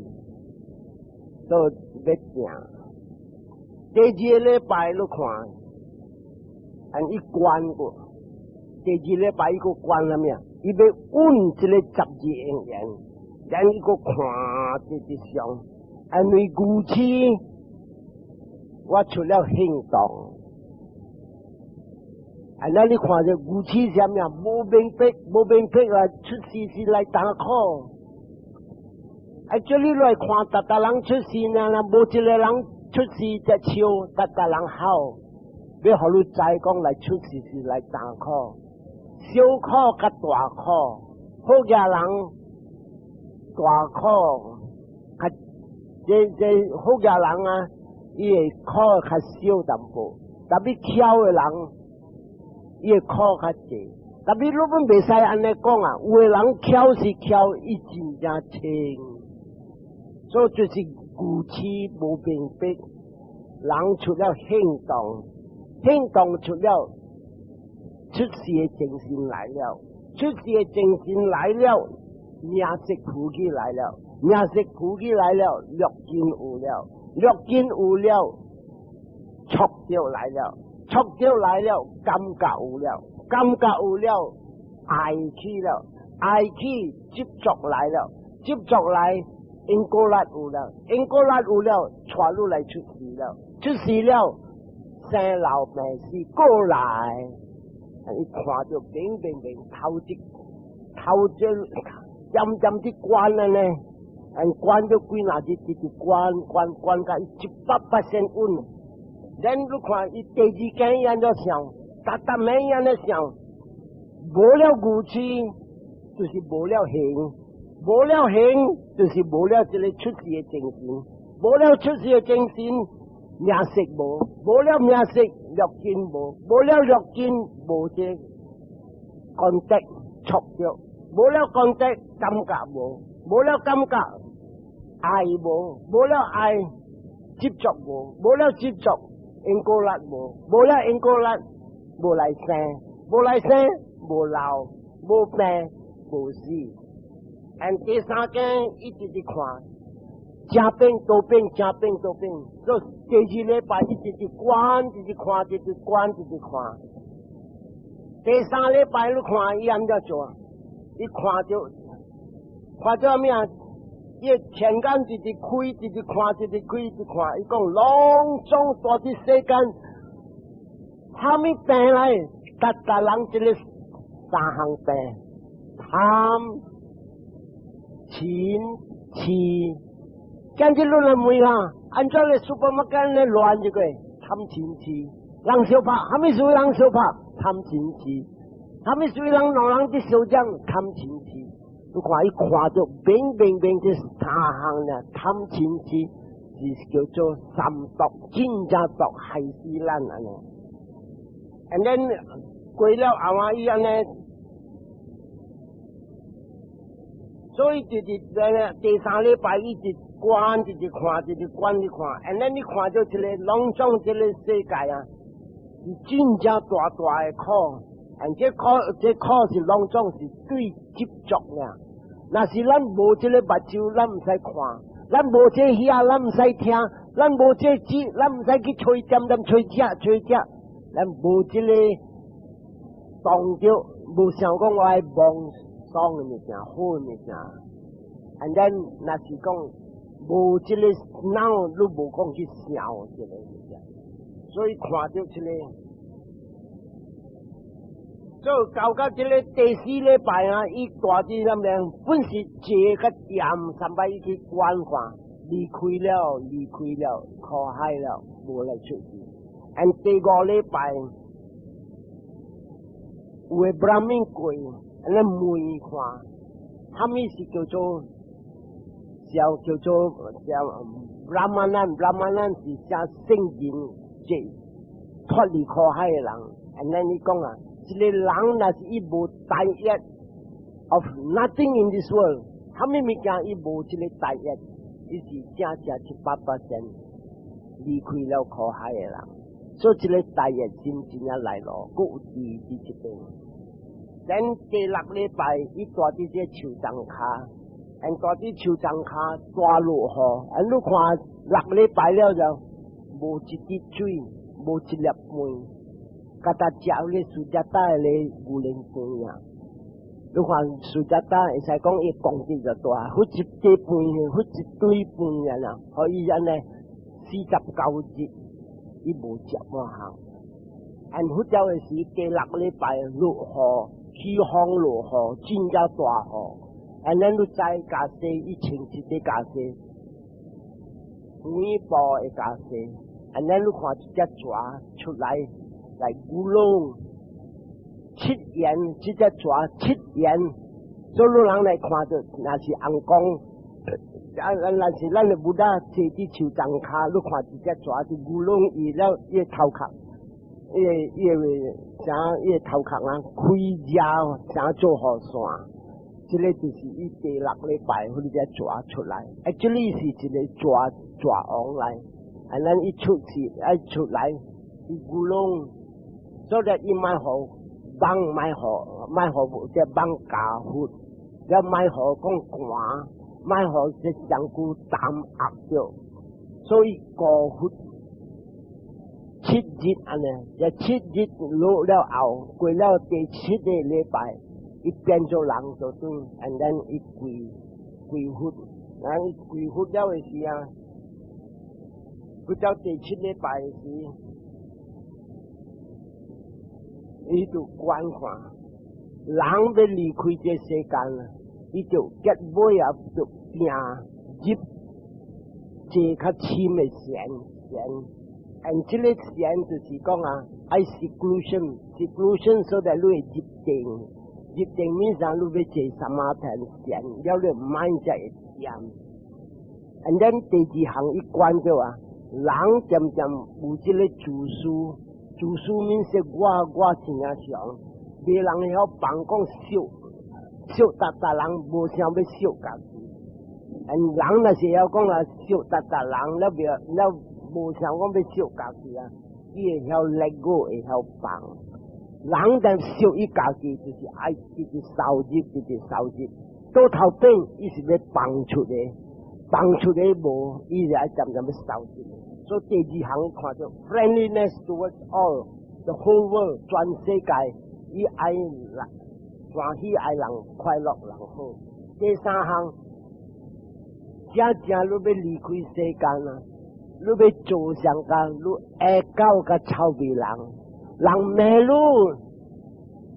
所以欲行。第二個禮拜你看，按伊觀過，第二禮拜伊閣觀啥物啊？伊欲揾這個十二因緣，然伊閣看這個相，因為愚癡，我出了行動。啊，那你看著愚癡啥物啊？無明白，無明白啊！出世是來擔苦。啊，叫你來看，逐逐人出世呢，無一個人出世才笑，逐逐人哭，欲予你知講來出世是來擔苦，小苦佮大苦，好額人大苦，較這這好額人啊，伊會苦較少淡薄，特別巧的人，伊會苦較濟。特別你本袂使按呢講啊，有的人巧是巧，伊真正清，所以就是愚癡無明白，人出了行動，行動出了出世的精神來了，出世的精神來了，名色苦起來了，名色苦起來了，六根有了，六根有了，觸著來了，觸著來了，感覺有了，感覺有了，愛起了，愛起執著來了，執著來因果力有了，因果力有了，帶你來出世了，出世了，生老病死過來，伊看著明明明頭一頭一漸漸的觀了呢，觀咗幾若日，直直觀觀觀到100% 穩。咱你看伊第二間伊按怎想，逐逐暝伊按怎想，無了愚癡，就是無了行，無了行，就是無了這個出世的精神，無了出世的精神，名色無，無了名色，六根無，無了六根，無這 contact 觸著，無了 contact 感覺無，無了感覺愛無，無了愛執著無，無了執著因果力無，無了因果力無來生，無來生無老無病無死。And 第三間一直佇看，正變倒變，正變倒變，所以第二禮拜一直佇觀，一直看，一直觀，一直看。第三禮拜你看伊按怎做？伊看著看著啥物啊？伊天眼一直開，一直看，一直開，一直看。伊講攏總蹛佇世間，啥物病來？逐逐人這個三項病：貪、嗔、痴。今日你來問下，按怎咧 supermarket 咧亂這個貪嗔痴？人相拍，啥物事人相拍？貪嗔痴。啥物事人兩人佇相爭？貪嗔痴。你看伊看著明明明這三項呢，貪嗔痴是叫做三毒，真正毒害死咱按呢。And then 過了後啊，伊按呢，所以就是第三禮拜一直觀，一直看，一直觀，一直看。And then 你看著這個攏總這個世界啊，是真正大大的苦。And 這苦，這苦是攏總是對執著爾。若是咱無這個目睭，咱毋使看；咱無這耳，咱毋使聽；咱無這舌，咱毋使去揣點點揣食揣食。咱無這個當著，無想講我愛望爽的物件，好的物件。And then 若是講無這個腦，你無講去想這個物件，所以看著這個。做到到這個第四禮拜啊，伊大致啥物？本是坐較恬，三擺伊去觀看，離開了，離開了，苦海了，無來出世。And 第五禮拜，有的 Brahmin 過，按呢問看，啥物是叫做叫叫做叫 Brahmana，Brahmana 是寫聖人，這脫離苦海的人。按呢你講啊，一個人若是伊無大業 of nothing in this world，啥物物件伊無這個大業，伊是正正100% 離開了苦海的人。所以這個大業心真正來咯，閣有智佇這邊。等第六禮拜，伊蹛佇這樹叢跤，因蹛佇樹叢跤大落雨，因你看六禮拜了就無一滴水，無一粒飯，佮他食咧蘇傑達的牛奶羹啊！你看蘇傑達會使講伊功德就大，付一塊飯，付一堆飯啊啦，予伊按呢49日，伊無食半項。按佛教的時，第六禮拜落雨。起風落雨，真正大雨。按咱你知袈裟，伊穿一個袈裟，每部的袈裟。按咱你看一隻蛇出來，來咕嚕七言，這隻蛇七言，所以人來看著，若是尪公，啊，若是咱的 Buddha 坐佇樹叢跤，你看一隻蛇就咕嚕伊了伊的頭殼。伊個啥？伊個頭殼啊，開遮啥做雨傘？這個就是伊第六禮拜，彼隻蛇出來。啊，這裡是一個蛇蛇王來，啊，咱一出去，一出來，伊咕隆，所以伊莫予蠓，莫予莫予這蠓咬佛，了莫予講寒，莫予這上久擔壓著，所以護佛。七日按呢，這七日落了後，過了第七個禮拜，伊變做人就對，and then 伊跪跪佛，然後伊跪佛了的時啊，佛到第七禮拜的時，伊就觀看，人欲離開這世間啊，伊就結尾啊，就定入這較深的禪禪。and 這個禪就是講啊，愛 seclusion，seclusion 所在你會入定，入定面上你欲坐 samatha 禪，了你 mind 才會恬。and then 第二項伊觀著啊，人漸漸有這個自私，自私面說我真正常，別人會曉放講惜惜逐逐人無想欲惜家己，and 人若是曉講啊惜逐逐人，了袂了。無想講欲惜家己啊，伊會曉 let go，會曉放。人但惜伊家己，就是愛直直收入，直直收入。到頭頂，伊是欲放出來，放出來無，伊是愛漸漸欲收入。所以第二項看著 friendliness towards all the whole world，全世界，伊愛人歡喜愛人快樂人好。第三項，正正你欲離開世間啊！你欲做上工，你愛狗佮臭味人，人罵你，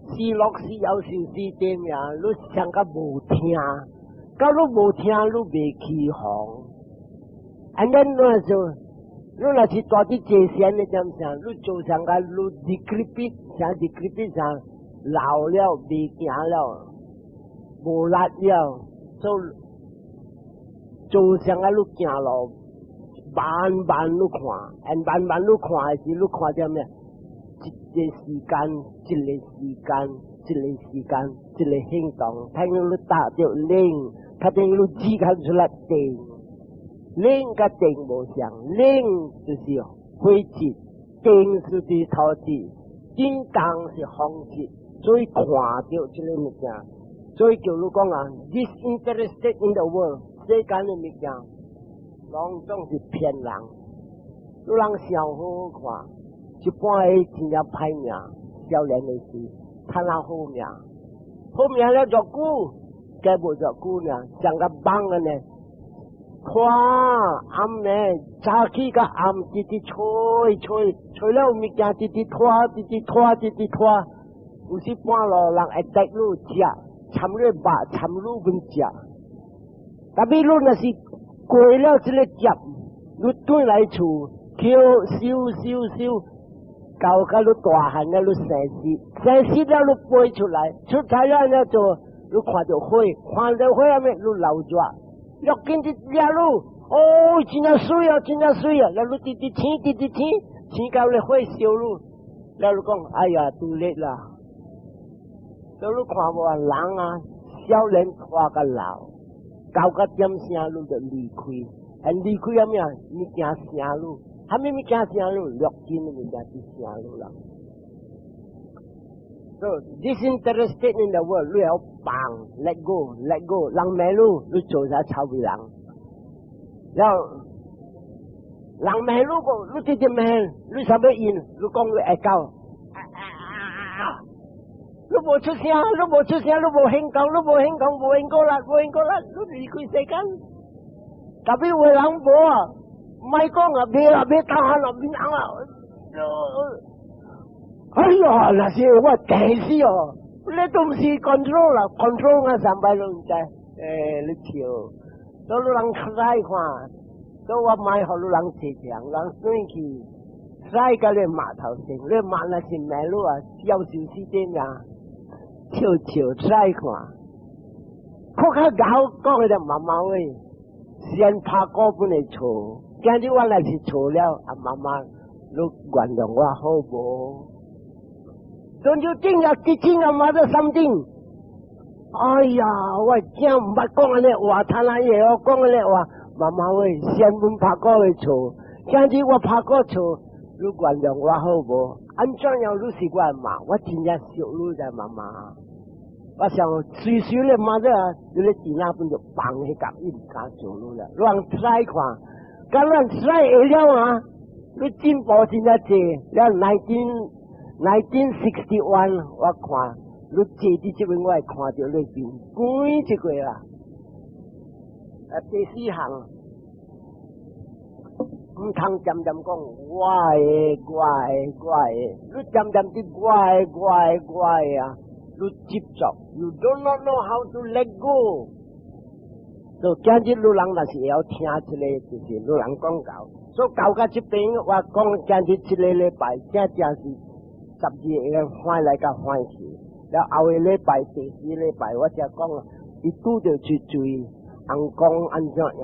是樂是憂受是點呀？你上較無聽，到你無聽，你袂起哄。按呢你就，你若是蹛佇坐禪的點啥？你做上個你 decrepit，啥 decrepit 啥老了，袂行了，無力了，做做上個你行路。慢慢你看，慢慢你看的時，你看著咩？一個時間，一個時間，一個時間，一個行動，睇見你踏著冷，睇見你指較出來定，冷佮定無相，冷就是火質，定是佇土質，震動是風質，所以看著這個物件，所以叫你講啊，disinterested in the world，世間的物件，攏總是騙人。你人想好好看，一般的真正歹命，少年的時，趁啊好命，好命了偌久，加無偌久呢，像個蠓按呢，看暗暝早起到暗，直直吹吹吹了物件，直直拖，直直拖，直直拖，有時半路人會帶你食，參你肉，參你分食。特別你若是過了這個劫，你轉來厝，捡收收收，到甲你大漢了，你生死，生死了你飛出來，出來了了做，你看著火，看著火後面你流熱，欲緊佇掠你，哦，真正媠啊，真正媠啊，了你直直醒，直直醒，醒到咧火燒你，了你講，哎呀，too late 啦，所以你看無啊，人啊，少年活甲老，九個點聲你就離開，係離開啥物啊？物件聲你。啥物物件聲你，六根的物件是聲你啦。So disinterested in the world，你要放，let go，let go，人罵你，你做啥臭屁人？然後人罵你個，你直接罵，你啥物因？你講你會教，你無出聲，你無出聲，你無興講，你無興講，無興過啦，無興過啦，你離開世間。特別有的人無啊。莫講啊，別啊，別打啦，別人啊！哎呀，那是我驚死哦！你都毋是 control 啦，control 我上擺攏毋知，欸，你笑，所以人使看，所以我莫予你人坐場，人轉去使甲你碼頭先，你馬若是罵你啊，夭壽死點呀？笑笑使看，較較𠢕講的就媽媽喂，先拍鼓本會錯。今日我若是錯了，阿媽媽，你原諒我好無？Don't you think you're teaching a mother something？哎呀，我囝毋捌講按呢話，他那會我講按呢話，媽媽喂，先阮拍鼓會錯，今日我拍鼓錯，你原諒我好無？按怎樣你是我媽？我真正錫你的媽媽。我想隨時咧媽的，你咧錢仔本就放彼角，伊毋敢做你啦。亂 try 看。甲咱使會了啊！你進步真正濟，了 1961，我看你坐佇這邊，我會看著你面光一個啦。啊，第四項，毋通恬恬講我的我的我的，你恬恬佇我的我的我的啊，你執著，you do not know how to let go。就今日你人若是會曉聽這個，就是你人講到，所以到甲這邊，我講今日這個禮拜，正正是12個歡來甲歡去。了後個禮拜第四禮拜，我才講，伊拄著出罪，翁講按怎樣。